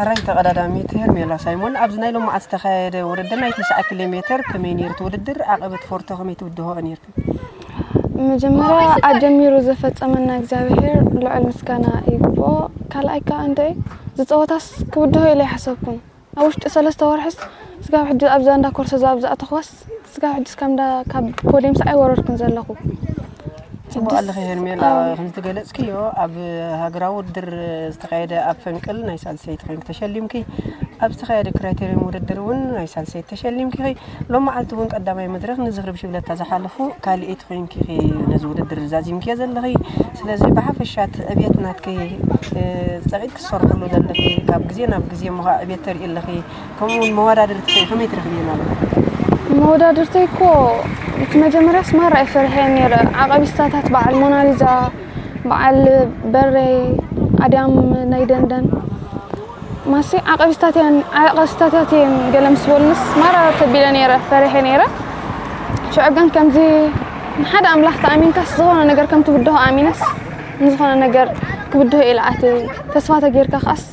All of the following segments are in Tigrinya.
ኣራይ ተቐዳዳሚት ሄርሜላ ሳይሞን፣ ኣብዚ ናይ ሎማዓት ዝተኻየደ ውድድር ናይ ትስዓ ኪሎ ሜትር ከመይ ነይሩ እቲ ውድድር? ዓቐበት ፎርቶ ከመይ ትብድሆ ነይርኪ? መጀመርያ ኣጀሚሩ ዘፈጸመና እግዚኣብሔር ልዑል ምስጋና ይግብኦ። ካልኣይ ከዓ እንደ ዝፀወታስ ክብድሆ ኢለ ኣይሓሰብኩን። ኣብ ውሽጢ ሰለስተ ወርሕስ ስጋብ ሕጂ ኣብዛ እንዳ ኮርሶ እዛ ኣብ ዝኣተኽዋስ ስጋብ ሕጂ እስካብ እንዳ ካብ ፖዲየምስ ኣይወረድኩን ዘለኹ። ጽቡቕ ኣለኺ ሄርሜላ። ከምዝተገለጽክዮ ኣብ ሃገራዊ ውድድር ዝተኻየደ ኣብ ፈንቅል ናይ ሳልሰይቲ ኮይንኪ ተሸሊምኪ፣ ኣብ ዝተኻየደ ክራይቴሪየም ውድድር እውን ናይ ሳልሰይቲ ተሸሊምኪ ኢኺ። ሎም መዓልቲ እውን ቀዳማይ መድረኽ ንዝኽሪ ብሽብለታ ዝሓለፉ ካልኣይቲ ኮይንኪ ኢኺ ነዚ ውድድር ዛዚምክዮ ዘለኺ። ስለዚ ብሓፈሻ እቲ ዕብየት ናትኪ፣ እ፣ ጸቒጥኪ ትሰርሕሉ ዘለኺ፣ ካብ ግዜ ናብ ግዜ እሞ ኸዓ ዕብየት ተርኢ ኣለኺ። ከምኡ እውን መወዳድርትኺ ከመይ ትረኽብየን ኣለኺ? መወዳድርተይ እኮ እቲ መጀመርያስ ማራ እየ ፈሪሐ ነይረ። ዓቐቢስታታት በዓል ሞናሊዛ፣ በዓል በረይ፣ ኣድያም ናይ ደንደን ማሲ ዓቐቢስታት እየን፣ ዓቐቢስታታት እየን ገለ ምስ በሉንስ ማራ ተቢለ ነይረ፣ ፈሪሐ ነይረ። ሽዑ ግን ከምዚ ንሓደ ኣምላኽ ተኣሚንካስ ዝኾነ ነገር ከም ትብድሆ ኣሚነስ ንዝኾነ ነገር ክብድሆ ኢለ ኣትየ። ተስፋ ተጌርካ ከኣስ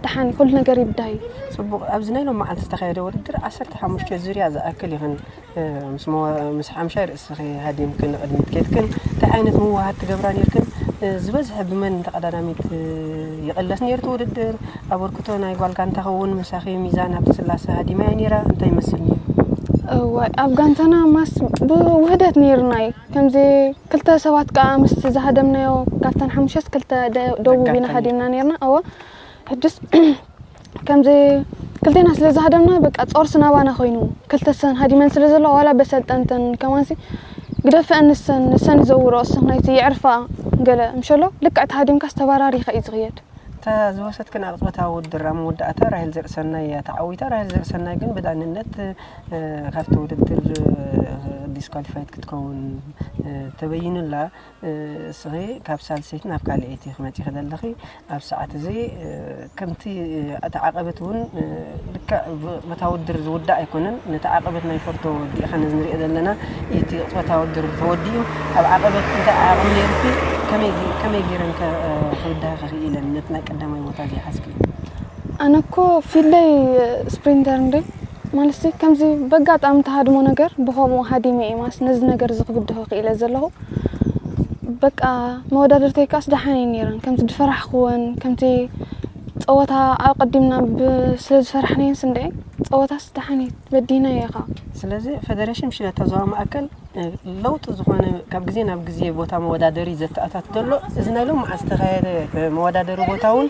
ደሓን ኩሉ ነገር ይብዳህ እዩ። ጽቡቕ። ኣብዚ ናይ ሎም መዓልቲ ዝተኻየደ ውድድር ዓሰርተ ሓሙሽተ ዙርያ ዝኣክል ይኽን፣ እ፣ ምስ መዋ-፣ ምስ ሓምሻይ ርእስኺ ሃዲምክን ንቕድሚት ኬድክን እንታይ ዓይነት ምውህሃድ ትገብራ ነይርክን? እ፣ ዝበዝሐ ብመን ተቐዳዳሚት፣ እ፣ ይቕለስ ነይሩ እቲ ውድድር? ኣበርክቶ ናይ ጓል ጋንታኺ እውን ምሳኺ ሚዛን ሃብተስላሰ ሃዲማያ ነይራ። እንታይ ይመስል ነይሩ? እዋይ፣ ኣብ ጋንታና ማስ ብውህደት ነይርና እዩ። ከምዚ ክልተ ሰባት ከኣ ምስቲ ዝሃደምናዮ ካብተን ሓሙሽተስ ክልተ ደ-፣ ደቡብ ኢና ደጋፊ ሃዲምና ነይርና። እወ፣ ሕጅስ ከምዚ ክልቴና ስለ ዝሃደምና በቃ ጾርሲ ናባና ኮይኑ ክልተ ሰን ሃዲመን ስለ ዘለዋ ዋላ በሰልጠንተን ከማንሲ ግደፈ ንሰን ንሰን ይዘውሮ እስኽ ናይቲ ይዕርፋ ገለ ምሸሎ ልክዕ ተሃዲምካ ዝተባራሪኻ እዩ ዝኽየድ። እታ ዝወሰድክን ኣቕጽበታዊ ውድድር ኣብ መወዳእታ ራሄል ዘርእሰናይ እያ ተዓዊታ። ራሄል ዘርእሰናይ ግን ብዳንነት፣ እ፣ ካብቲ ውድድር፣ እ፣ ዲስኳሊፋይድ ክትከውን፣ እ፣ ተበይኑላ። እ፣ እስኺ ካብ ሳልሰይቲ ናብ ካልኣይቲ ክመጺኺ ዘለኺ ኣብ ሰዓት እዚ፣ እ፣ ከምቲ፣ እ፣ እቲ ዓቐበት እውን፣ እ፣ ልክዕ ብ-፣ በታ ውድድር ዝውዳእ ኣይኮነን። ነቲ ዓቐበት ናይ ፎርቶ ወዲእኻ ነዚ ንሪኦ ዘለና እቲ ቅጽበታዊ ውድድር ተወዲኡ። ኣብ ዓቐበት እንታይ ዓቕሚ ነይሩኪ? ከመይ፣ ከመይ ገይረን ከ-፣ እ፣ ክብድሃ ክኽኢለን ነቲ ናይ ቀዳማይ ቦታ ዘይሓዝክዮ? ኣነ እኮ ፊለይ ስፕሪንተር እንዴ ማለትሲ ከምዚ በጋጣሚ ተሃድሞ ነገር ብኸምኡ ሃዲመ እየ ማስ ነዚ ነገር እዚ ክብድሆ ክኢለ ዘለኹ። በቃ መወዳድርተይ ከኣስ ደሓን እየን ነይረን። ከምቲ ዝፈራሕክወን፣ ከምቲ ጸወታ ኣቐዲምና ብ-፣ ስለ ዝፈራሕናየንስ እንድዒ ጸወታስ ደሓን እየ በዲህናዮ ኢኻ። ስለዚ ፈደረሽን ብሽነታ ዞባ ማእከል፣ እ፣ ለውጢ ዝኾነ ካብ ግዜ ናብ ግዜ ቦታ መወዳደሪ ዘተኣታት ዘሎ እዚ ናይ ሎም መዓልቲ ዝተኻየደ፣ እ፣ መወዳደሪ ቦታ እውን